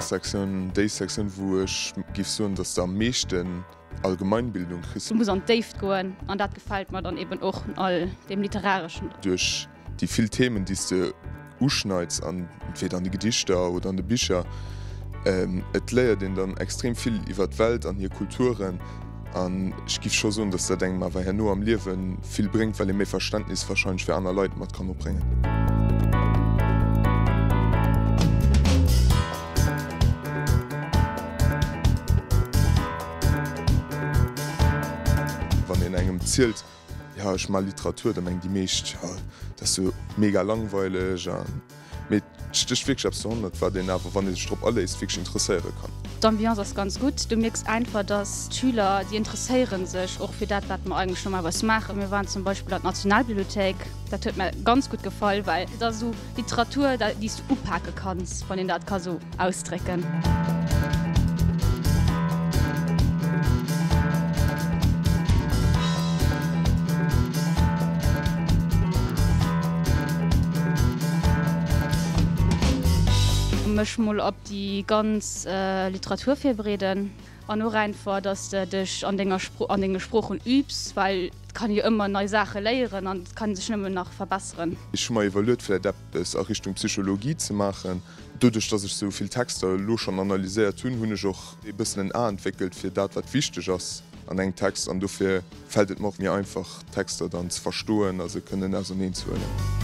Sektioun déi Sektioun, wou ech géif soen, dass de am meeschten Allgemeinbildung kriss. Du muss an d'Déift goen an dat gefält mer dann eben och un all deem Literareschen. Duerch déi vill Themen, déi s de uschneits, an entweder an de Gedichter oder an de Bicher, et léiert een dann extrem vill iwwer d'Welt an hir Kulturen. An ech giff scho soen, dass dat engem awer herno am Liewe vill bréngt, well ee méi Verständnis wahrscheinlech fir aner Leit mat kann opbréngen. Wann een engem zielt, jo ech maache Literatur, da mengen déi meescht, jo dat ass jo mega langweileg a mee et stécht wierklech eppes dohannert, wat een awer, wann ee sech drop aléisst, wierklech interesséiere kann. D'Ambiance ass ganz gutt. Du mierks einfach, dass d'Schüler, déi interesséiere sech och fir dat, wat mer eigentlech normalerweis maachen. Mir waren zum Beispill an d'Nationalbibliothéik, dat huet mer ganz gutt gefall, well et ass esou Literatur, déi s du upake kanns, wann een dat ka sou ausdrécken. Mech mol op déi ganz Literatur virbereeden an och einfach, dass de dech an denger an denge Sproochen übs, well et kann ee jo ëmmer nei Saache léieren an et kann ee sech nëmmen nach verbesseren. Ech hu mer iwwerluet, vläicht eppes a Richtung Psychologie ze maachen. Doduerch, dass ech sou vill Texter elo schonn analyséiert hunn, hunn ech och e bëssen en A entwéckelt fir dat, wat wichteg ass an engem Text. An dofir fält et mer och méi einfach, Texter dann ze verstoen a se kënnen auserneenzehuelen.